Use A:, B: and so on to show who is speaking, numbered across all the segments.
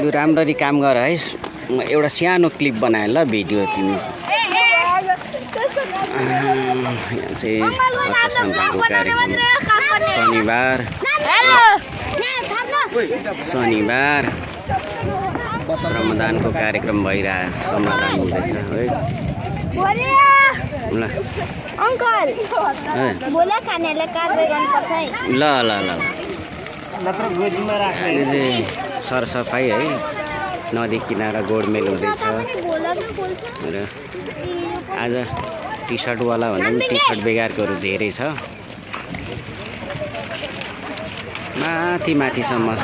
A: यो राम्ररी काम गर है। एउटा सानो क्लिप बनाए ल भिडियो तिमी। यहाँ चाहिँ अर्थशान्तिको कार्यक्रम शनिबार श्रमदानको कार्यक्रम भइरहेछ। श्रमदान हुँदैछ है। ल
B: अंकल बोला खानेले कार्य गर्नुपर्छ है।
A: ल ल ल
C: नत्र गोजीमा राख्ने
A: सरसफाइ है। नदी किनारा गोडमेल हुँदैछ र आज टी सर्टवाला भन्दा पनि टी सर्ट बेगारकोहरू धेरै छ। माथि माथिसम्म छ।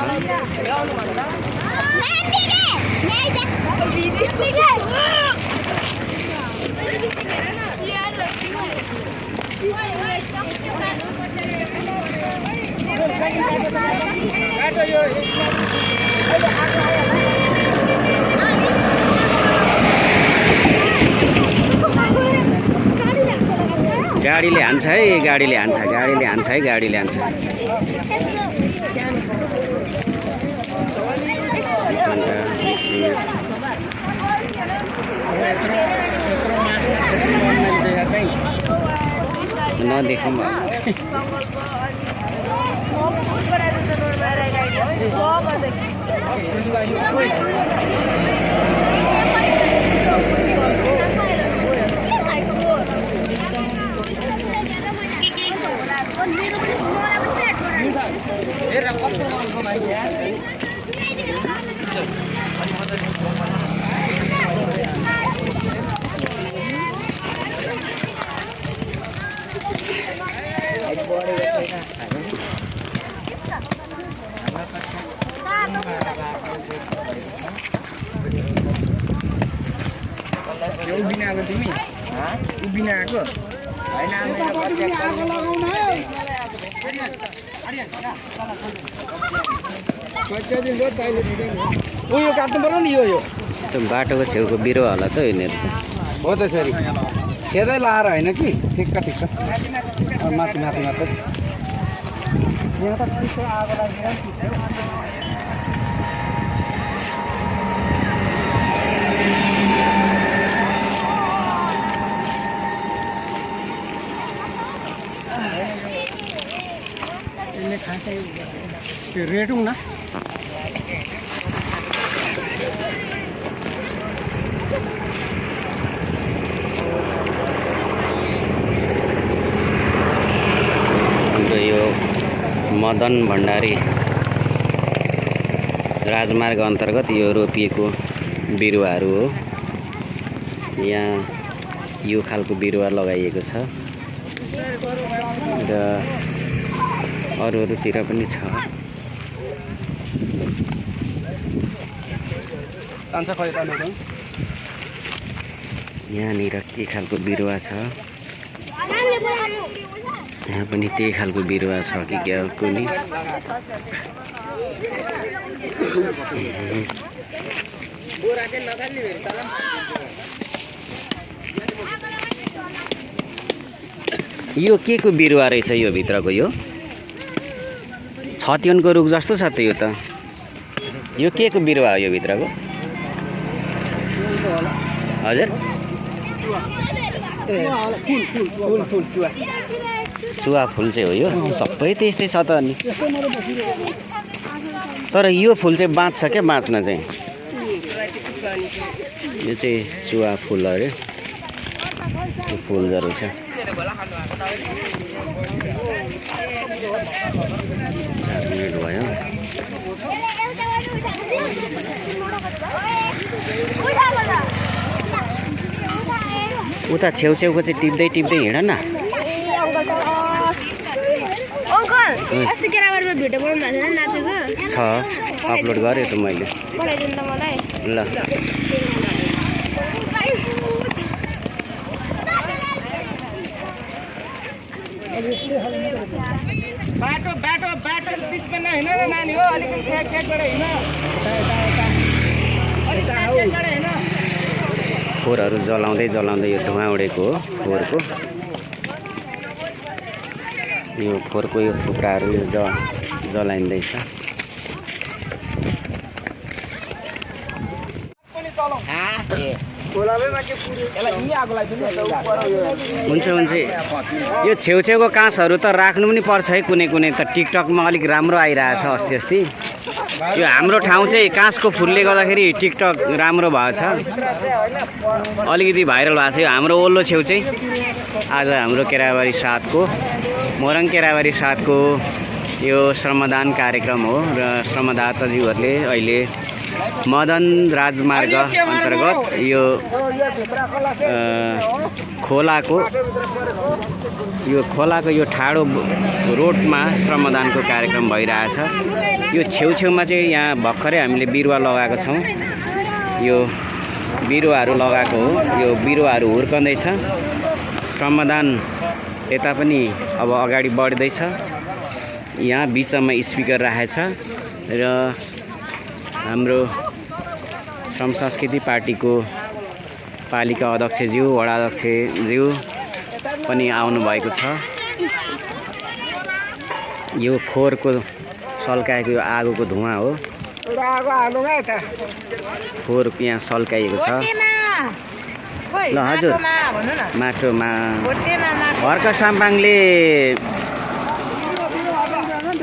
A: गाडीले हान्छ है। गाडीले हान्छ है। गाडीले हान्छ। नदेखौँ
C: उभिनाको तिमी उभिनाको उयो काट्नु पर्यो नि। यो
A: त्यो बाटोको छेउको बिरुवा होला त यिनीहरू।
C: हो त्यसरी खेदै लाएर होइन कि ठिक्क माथि माथि मात्र यहाँ त छिटो आगो लागेर त्यो रेटौँ न।
A: हाम्रो यो मदन भण्डारी राजमार्ग अन्तर्गत यो रोपिएको बिरुवाहरू हो। यहाँ यो खालको बिरुवा लगाइएको छ र अरूतिर पनि छ। यहाँनिर के खालको बिरुवा छ। यहाँ पनि त्यही खालको बिरुवा छ कि क्या कुनै। यो के को बिरुवा रहेछ यो भित्रको? यो छतिवनको रुख जस्तो छ त यो त। यो के को बिरुवा हो यो भित्रको? हजुर चुवा फुल चाहिँ हो यो। सबै त्यस्तै छ त अनि। तर यो फुल चाहिँ बाँच्छ क्या। बाँच्न चाहिँ यो चाहिँ चुवा फुल अरे। यो फुल्दो रहेछ। 4 मिनट भयो। उता छेउछेउको चाहिँ टिप्दै हिँड न।
B: अंकल अस्ति केराबारीमा भिडियो बनाउनु भएको छैन नाचेको?
A: छ अपलोड गरेँ त मैले।
B: पठाइदिनु त मलाई।
A: ल
C: बाटो बाटो बाटो बिचमा नहिँड न नानी हो। अलिकति सेटबाट हिँड।
A: फोहोरहरू जलाउँदै यो धुवा उडेको हो फोहोरको। यो फोहोरको यो थुप्राहरू जलाइँदैछ। हुन्छ हुन्छ यो छेउछेउको काँसहरू त राख्नु पनि पर्छ है कुनै कुनै त टिकटकमा अलिक राम्रो आइरहेछ अस्ति यो हाम्रो ठाउँ चाहिँ काँसको फुलले गर्दाखेरि टिकटक राम्रो भएछ अलिकति भाइरल भएको छ यो हाम्रो ओल्लो छेउ चाहिँ आज हाम्रो केराबारी 7को मोरङ केराबारी 7को यो श्रमदान कार्यक्रम हो र श्रमदाताज्यूहरूले अहिले मदन राजमार्ग अन्तर्गत यो खोलाको यो ठाडो रोडमा श्रमदानको कार्यक्रम भइरहेछ यो छेउछेउमा चाहिँ यहाँ भर्खरै हामीले बिरुवा लगाएको छौँ यो बिरुवाहरू लगाएको हो यो बिरुवाहरू हुर्कँदैछ श्रमदान यता पनि अब अगाडि बढ्दैछ यहाँ बिचमा स्पिकर राखेछ र हाम्रो श्रम संस्कृति पार्टीको पालिका अध्यक्षज्यू वडा अध्यक्षज्यू पनि आउनु भएको छ यो खोरको सल्काएको यो आगोको धुवाँ हो खोर यहाँ सल्काइएको छ ल हजुर माटोमा हर्क साम्पाङले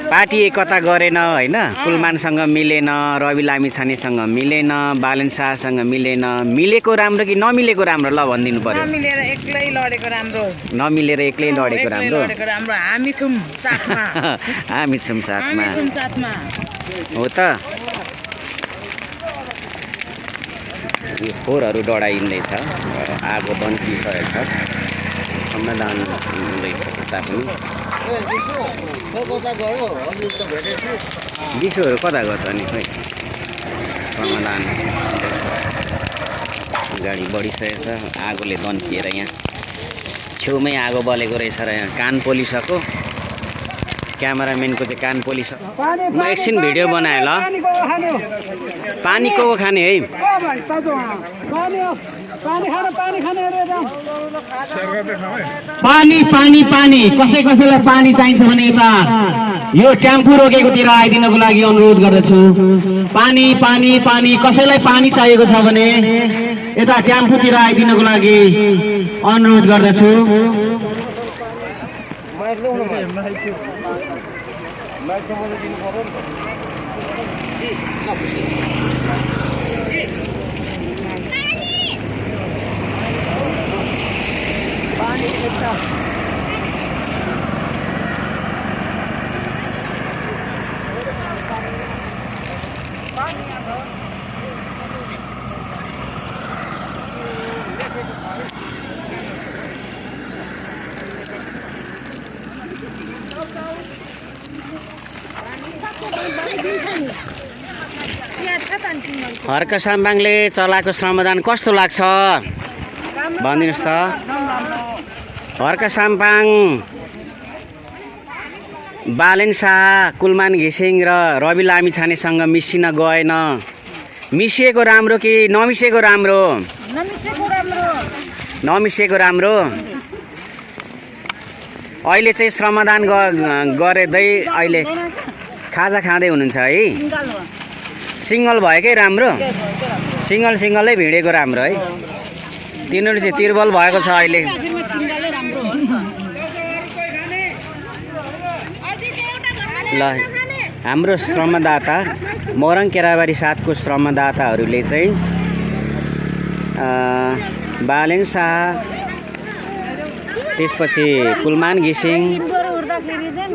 A: पार्टी एकता गरेन होइन कुलमानसँग मिलेन रवि लामिछानेसँग मिलेन बालेन शाहसँग मिलेन मिलेको राम्रो कि नमिलेको राम्रो ल भनिदिनु पर्यो
D: नमिलेर एक्लै लडेको राम्रो
A: नमिलेर एक्लै लडेको राम्रो
D: हामी छौँ साथमा
A: हामी छौँ साथमा हो त यो खोरहरू डढाइँदैछ आगो तन्किसकेको छ श्रमदान हुँदैछ कता पनि दिसोहरू कता गर्छ अनि खोइ श्रमदान गाडी बढिसकेको छ आगोले तन्किएर यहाँ छेउमै आगो बलेको रहेछ र यहाँ कान पोलिसको क्यामेराम्यानको चाहिँ कान पोलिसक्यो म एकछिन भिडियो बनाएँ ल पानी को खाने है
E: पानी पानी पानी कसैलाई पानी चाहिन्छ भने यता यो टेम्पो रोकेकोतिर आइदिनको लागि अनुरोध गर्दछु पानी पानी पानी कसैलाई पानी चाहिएको छ भने यता टेम्पोतिर आइदिनको लागि अनुरोध गर्दछु
A: हर्क साम्बाङले चलाएको श्रमदान कस्तो लाग्छ भनिदिनुहोस् त हर्क साम्बाङ बालेन शाह कुलमान घिसिङ र रवि लामिछानेसँग मिसिन गएन मिसिएको राम्रो कि नमिसिएको राम्रो नमिसिएको राम्रो अहिले चाहिँ श्रमदान गरेदै अहिले खाजा खाँदै हुनुहुन्छ है सिङ्गल भएकै राम्रो सिङ्गलै भिडेको राम्रो है तिनीहरू चाहिँ तिर्बल भएको छ अहिले ल हाम्रो श्रमदाता मोरङ केराबारी 7को श्रमदाताहरूले चाहिँ बालेन शाह त्यसपछि कुलमान घिसिङ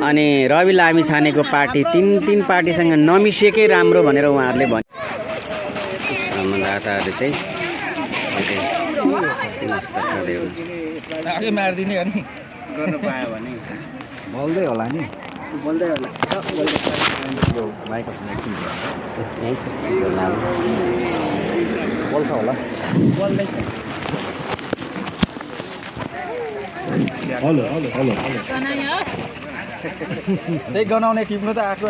A: अनि रवि लामिछानेको पार्टी तीन पार्टीसँग नमिसिएकै राम्रो भनेर उहाँहरूले भने श्रमदाताहरू चाहिँ
C: मारिदिने अनि गर्न पायो भने बोल्दै होला नि बोल्दै होला बोल्छ होला बोल्दैछ हेलो हेलो हेलो त्यही गनाउने टिप्नु त आएको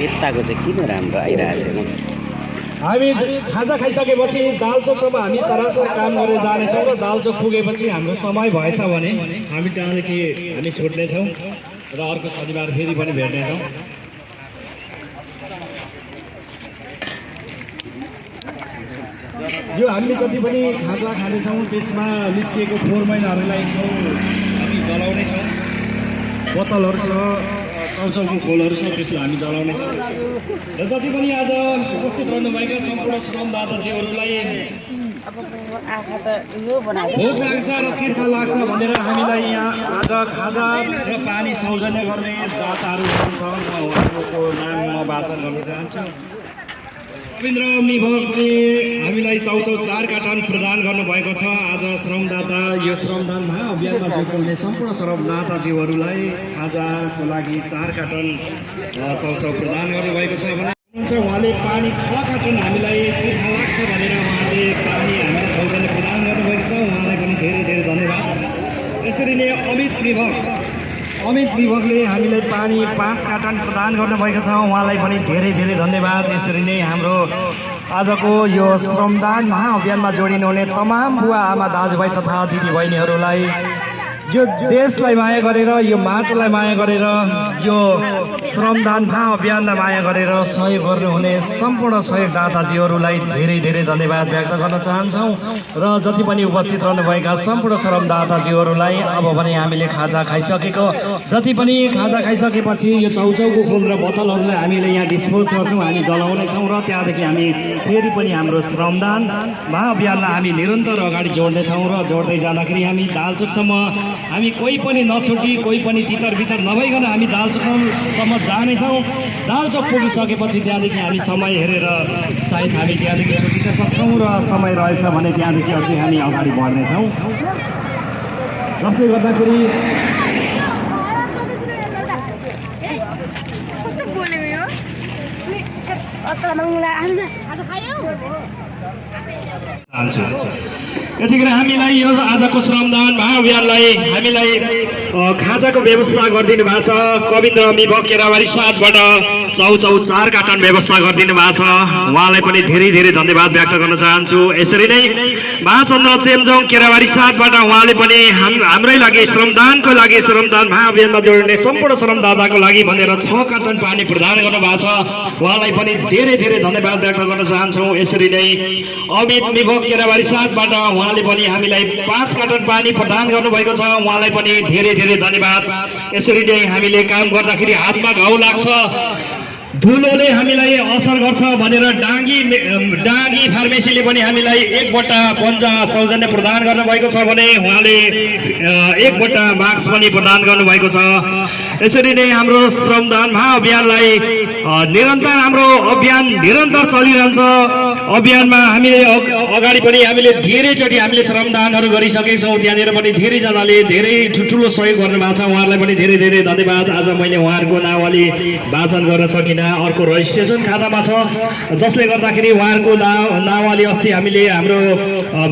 A: यताको चाहिँ किन राम्रो आइरहेको छ
E: हामी खाजा खाइसकेपछि दालचोकसम्म हामी सरासर काम गरेर जानेछौँ र दालचोक पुगेपछि हाम्रो समय भएछ भने हामी त्यहाँदेखि हामी छुट्नेछौँ र अर्को शनिबार फेरि पनि भेट्नेछौँ
F: यो हामीले जति पनि खाजा खानेछौँ त्यसमा निस्किएको फोहोर मैलाहरूलाई हामी जलाउनेछौँ। बोतलहरू छ, चाउचाउको खोलहरू छ, त्यसलाई हामी जलाउनेछौँ। र जति पनि आज उपस्थित रहनुभएका सम्पूर्ण श्रमदाताजीहरूलाई भोक लाग्छ र तिर्खा लाग्छ भनेर हामीलाई यहाँ आज खाजा र पानी सौजन्य गर्ने दाताहरू हुनुहुन्छ। म उहाँहरूको नाम म वाचन गर्न चाहन्छु। रविन्द्र मिभकले हामीलाई चाउचाउ 4 कार्टन प्रदान गर्नुभएको छ। आज श्रमदाता यो श्रमदान महाअभियानमा जोडिने सम्पूर्ण श्रमदाताजीहरूलाई खाजाको लागि 4 कार्टन चाउचाउ प्रदान गर्नुभएको छ भने उहाँले पानी 6 कार्टन हामीलाई तिर्खा लाग्छ भनेर उहाँले पानी हामीलाई सौजन्य प्रदान गर्नुभएको छ। उहाँलाई पनि धेरै धेरै धन्यवाद। यसरी नै अमित विभागले हामीलाई पानी 5 कार्टन प्रदान गर्नुभएको छ। उहाँलाई पनि धेरै धेरै धन्यवाद। यसरी नै हाम्रो आजको यो श्रमदान महाअभियानमा जोडिनुहुने तमाम बुवा आमा दाजुभाइ तथा दिदीबहिनीहरूलाई यो देशलाई माया गरेर, यो माटोलाई माया गरेर, यो श्रमदान महाअभियानलाई माया गरेर सहयोग गर्नुहुने सम्पूर्ण सहयोगदाताजीहरूलाई धेरै धेरै धन्यवाद व्यक्त गर्न चाहन्छौँ। र जति पनि उपस्थित रहनुभएका सम्पूर्ण श्रमदाताजीहरूलाई अब भने हामीले खाजा खाइसकेको, जति पनि खाजा खाइसकेपछि यो चाउचाउको खोल र बोतलहरूलाई हामीले यहाँ डिस्पोज गर्छौँ, हामी जलाउनेछौँ। र त्यहाँदेखि हामी फेरि पनि हाम्रो श्रमदान महाअभियानलाई हामी निरन्तर अगाडि जोड्नेछौँ। र जोड्दै जाँदाखेरि हामी दालचोकसम्म हामी कोही पनि नछुटी, कोही पनि तितर बितर नभइकन हामी दालचोकसम्म जानेछौँ। दालचोक पुगिसकेपछि त्यहाँदेखि हामी समय हेरेर सायद हामी त्यहाँदेखि छुटिन सक्छौँ र समय रहेछ भने त्यहाँदेखि अझै हामी अगाडि बढ्नेछौँ। जसले गर्दाखेरि यतिखेर हामीलाई यो आजको श्रमदान महाअभियानलाई हामीलाई खाजाको व्यवस्था गरिदिनु भएको छ। कविन्द्र मिभक केराबारी 7बाट चाउचाउ 4 कार्टन व्यवस्था गरिदिनु भएको छ। उहाँलाई पनि धेरै धेरै धन्यवाद व्यक्त गर्न चाहन्छु। यसरी नै महाचन्द्र चेम्जोङ केराबारी 7बाट उहाँले पनि हाम्रै लागि श्रमदानको लागि श्रमदान महाअभियानमा जोडिने सम्पूर्ण श्रमदाताको लागि भनेर 6 कार्टन पानी प्रदान गर्नुभएको छ। उहाँलाई पनि धेरै धेरै धन्यवाद व्यक्त गर्न चाहन्छौँ। यसरी नै अमित मिभक केराबारी 7बाट उहाँले पनि हामीलाई 5 कार्टन पानी प्रदान गर्नुभएको छ। उहाँलाई पनि धेरै धेरै धन्यवाद। यसरी नै हामीले काम गर्दाखेरि हातमा घाउ लाग्छ, धुलोले हामीलाई असर गर्छ भनेर डाँगी फार्मेसीले पनि हामीलाई 1 बट्टा पन्जा सौजन्य प्रदान गर्नुभएको छ भने उहाँले 1 बट्टा मास्क पनि प्रदान गर्नुभएको छ। यसरी नै हाम्रो श्रमदान महाअभियानलाई निरन्तर हाम्रो अभियान निरन्तर चलिरहन्छ। अभियानमा हामीले अगाडि पनि हामीले धेरैचोटि हामीले श्रमदानहरू गरिसकेका छौँ। त्यहाँनिर पनि धेरैजनाले धेरै ठुल्ठुलो सहयोग गर्नुभएको छ। उहाँहरूलाई पनि धेरै धेरै धन्यवाद। आज मैले उहाँहरूको नाउँले वाचन गर्न सकिनँ। अर्को रजिस्ट्रेसन खातामा छ, जसले गर्दाखेरि उहाँहरूको नाउँले अस्ति हामीले हाम्रो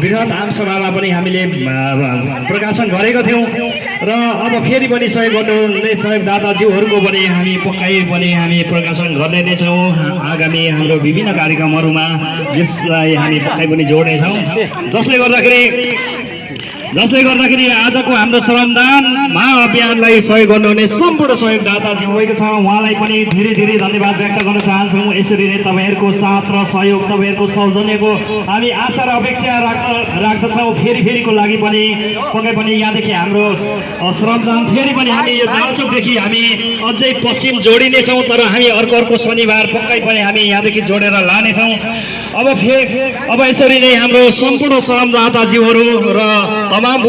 F: बृहत आमसभामा पनि हामीले प्रकाशन गरेको थियौँ। र अब फेरि पनि सहयोग गर्नुहुने सहयोगदाताज्यूहरूको पनि हामी पक्कै पनि हामी प्रकाशन गर्ने नै छौँ। आगामी हाम्रो विभिन्न कार्यक्रमहरूमा यसलाई हामी पक्कै पनि जोड्नेछौँ। जसले गर्दाखेरि आजको हाम्रो श्रमदान महाअभियानलाई सहयोग गर्नुहुने सम्पूर्ण सहयोगदाताजी भएको छ। उहाँलाई पनि धेरै धेरै धन्यवाद व्यक्त गर्न चाहन्छौँ। यसरी नै तपाईँहरूको साथ र सहयोग, तपाईँहरूको सौजन्यको हामी आशा र अपेक्षा राख्दछौँ। फेरिको लागि पनि पक्कै पनि यहाँदेखि हाम्रो श्रमदान फेरि पनि हामी यो दालचोकदेखि हामी अझै पश्चिम जोडिनेछौँ। तर हामी अर्को शनिबार पक्कै पनि हामी यहाँदेखि जोडेर लानेछौँ। अब यसरी नै हाम्रो सम्पूर्ण श्रमदाताजीहरू र तमाम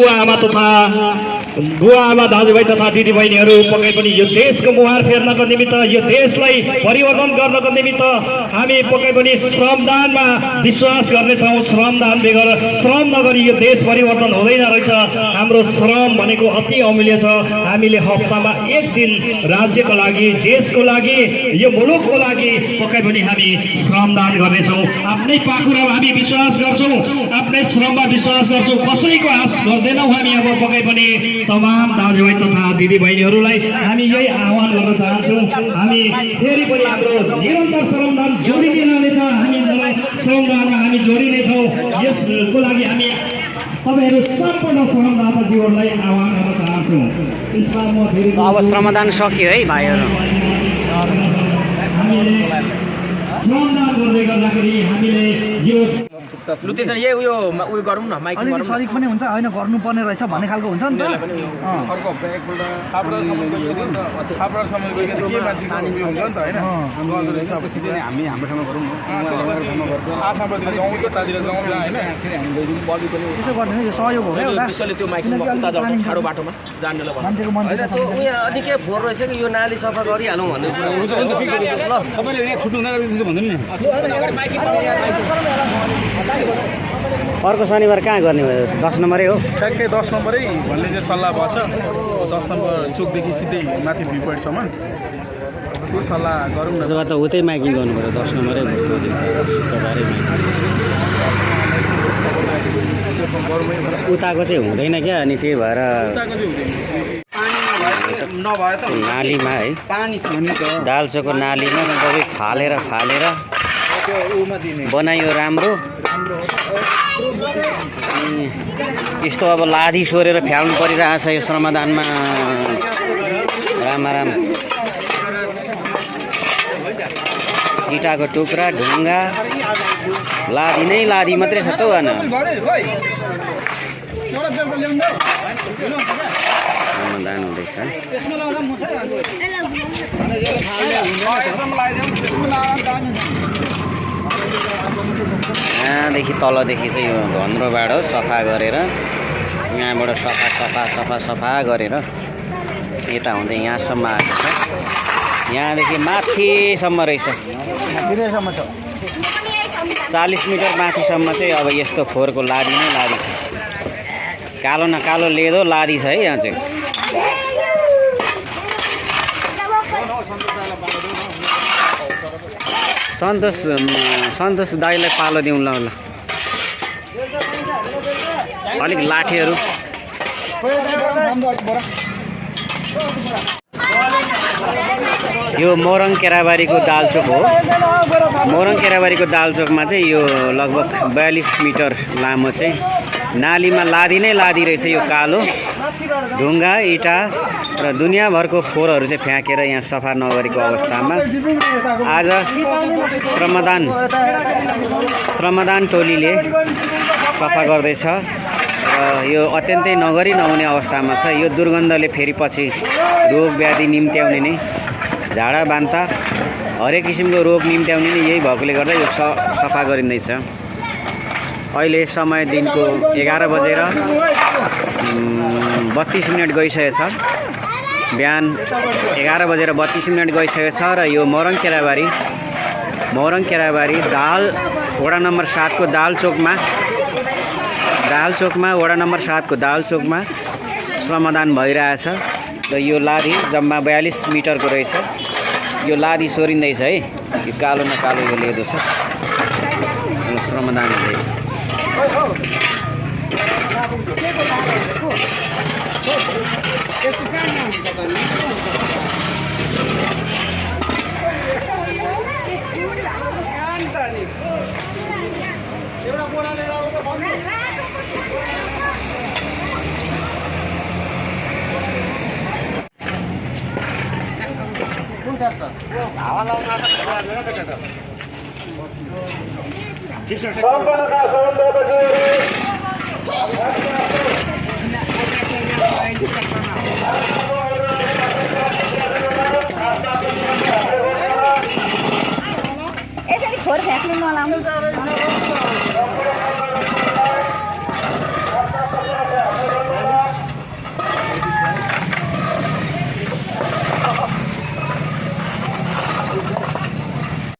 F: बुवा आमा दाजुभाइ तथा दिदीबहिनीहरू पक्कै पनि यो देशको मुहार फेर्नको निमित्त, यो देशलाई परिवर्तन गर्नको निमित्त हामी पक्कै पनि श्रमदानमा विश्वास गर्नेछौँ। श्रमदान बेगर, श्रम नगरी यो देश परिवर्तन हुँदैन रहेछ। हाम्रो श्रम भनेको अति अमूल्य छ। हामीले हप्तामा 1 दिन राज्यको लागि, देशको लागि, यो मुलुकको लागि पक्कै पनि हामी श्रमदान गर्नेछौँ। आफ्नै पाखुरामा हामी विश्वास गर्छौँ, आफ्नै श्रममा विश्वास गर्छौँ, कसैको आश गर्दैनौँ हामी। अब पक्कै पनि तमाम दाजुभाइ तथा दिदीबहिनीहरूलाई हामी यही आह्वान गर्न चाहन्छौँ। हामी फेरि पनि हाम्रो निरन्तर श्रमदान जोडिने रहनेछ। हामी श्रमदानमा हामी जोडिनेछौँ। यसको लागि हामी तपाईँहरू सम्पूर्ण श्रमदाताजीहरूलाई आह्वान गर्न चाहन्छौँ। यसमा म फेरि
A: अब श्रमदान सकियो है भाइहरू।
F: हामीले श्रमदान गर्दै गर्दाखेरि हामीले यो
C: लु त्यसो यही उयो गरौँ न माइक अलिकति सरिक पनि हुन्छ होइन गर्नुपर्ने रहेछ भन्ने खालको हुन्छ नि त
F: अर्को एकपल्ट थाप्रासम्म गएपछि के मान्छेको उयो हुन्छ नि त होइन गर्दो रहेछ अब
C: हामी हाम्रो ठाउँमा गरौँ न
F: आफ्नोतिर जाउँ त्यतातिर जाउँ होइन
C: त्यसो गर्दैन यो सहयोग हो एउटा
A: त्यो माइक ठाडो बाटोमा जान्नेलाई
C: मान्छेको मन
A: अनि के फोहोर रहेछ कि यो नाली सफा गरिहालौँ भन्ने कुरा हुन्छ ल
C: तपाईँले यहाँ छुट्नु हुँदैन त्यसो भन्नु नि
A: अर्को शनिबार कहाँ गर्ने भयो 10 नम्बरै हो
F: ठ्याक्कै 10 नम्बरै भन्ने चाहिँ सल्लाह भएको छ 10 नम्बर चोकदेखि सिधै माथि भ्यू पोइन्टसम्म त्यो सल्लाह गरौँ न
A: त्यसो भए त उतै माइकिङ गर्नु पऱ्यो 10 नम्बरै शुक्रबारै उताको चाहिँ हुँदैन क्या अनि त्यही भएर नालीमा है दालचोको नालीमा सबै फालेर बनायो राम्रो यस्तो अब लादी सोरेर फ्याल्नु परिरहेछ यो श्रमदानमा राम इँटाको टुक्रा ढुङ्गा लादी नै लादी मात्रै छ त भन श्रमदान हुँदैछ यहाँदेखि तलदेखि चाहिँ यो घन्द्रो सफा गरेर यहाँबाट सफा गरेर यता हुँदै यहाँसम्म आएको छ यहाँदेखि माथिसम्म रहेछ 40 मिटर माथिसम्म चाहिँ अब यस्तो फोहोरको लादी नै लादी छ कालो न कालो लेदो लादी छ है यहाँ चाहिँ सन्तोष दाइलाई पालो दिउँ ल अलिक लाठीहरू यो मोरङ केराबारीको दालचोक हो मोरङ केराबारीको दालचोकमा चाहिँ यो लगभग 42 मिटर लामो चाहिँ नालीमा लादी नै लादी रहेछ यो कालो ढुङ्गा इँटा र दुनियाँभरको फोहोरहरू चाहिँ फ्याँकेर यहाँ सफा नगरेको अवस्थामा आज श्रमदान टोलीले सफा गर्दैछ र यो अत्यन्तै नगरी नहुने अवस्थामा छ यो दुर्गन्धले फेरि पछि रोग व्याधि निम्त्याउने नै झाडा बान्ता हरेक किसिमको रोग निम्त्याउने नै यही भएकोले गर्दा यो सफा गरिँदैछ अहिले समय दिनको 11 बजेर 32 मिनट गइसकेको छ बिहान 11 बजेर 32 मिनट गइसकेको छ र यो मोरङ केराबारी दाल वडा नम्बर 7 को दालचोकमा वडा नम्बर 7 को दालचोकमा श्रमदान भइरहेछ र यो लादी जम्मा 42 मिटरको रहेछ यो लादी सोरिँदैछ है यो कालो न कालो यो लेदो छ श्रमदान हुँदैछ
B: यसरी खोर फ्याँक्नु नलाउनु